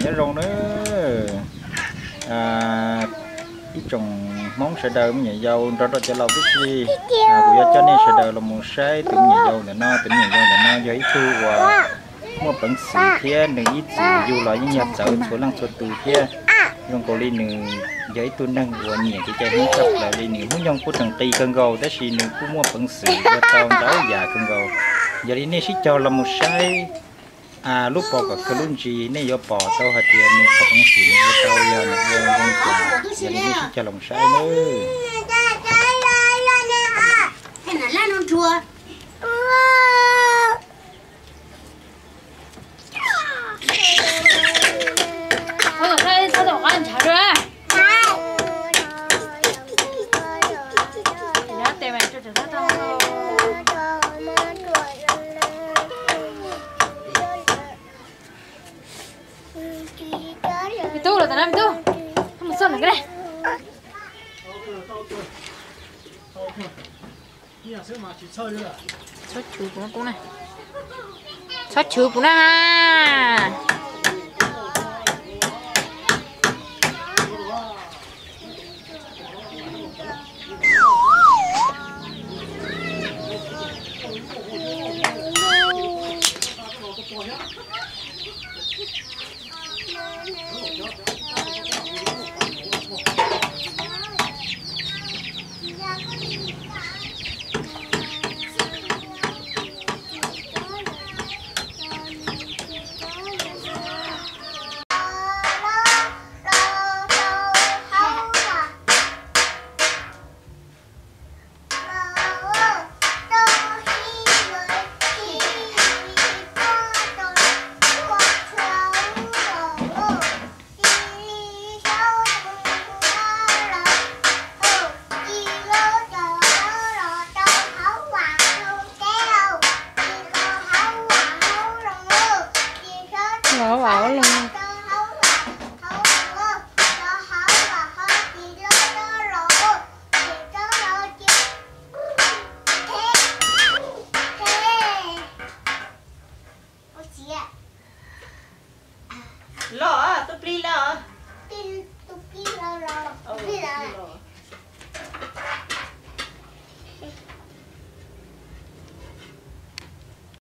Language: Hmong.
Nyob zoo nawb ib tsoom Hmoob sawv daws, me nyuam yaus nrog rau cov laus tib si. Kuv yuav coj nej sawv daws los mus saib tus me nyuam yaus ntawm no. Tus me nyuam yaus ntawm no yog ib tug uas muaj peev xwm thiab nws ib txwm yug los yeej yog txawv txhua leej txhua tus thiab. Zoo nkaus li nws yog ib tug neeg uas nyiam kev cai Hmoob tshaj plaws li. Nws hnub nyoog kuj tseem qis kawg nkaus tab sis nws kuj muaj peev xwm ua tau ntau yam kawg nkaus. Yog li nej sib cog los mus saib lub pos kom kawg lub ntsis, nej yuav pom tau hais tias nws qhov peev xwm nws ua tau yog nws ua zoo cas. Yog li nej sib cog los mus saib nawb. Me tub, los tom no me tub, koj mus txog nram koj ne. Txhob chwv kuv na, tub na. Txhob chwv kuv na. Los vam los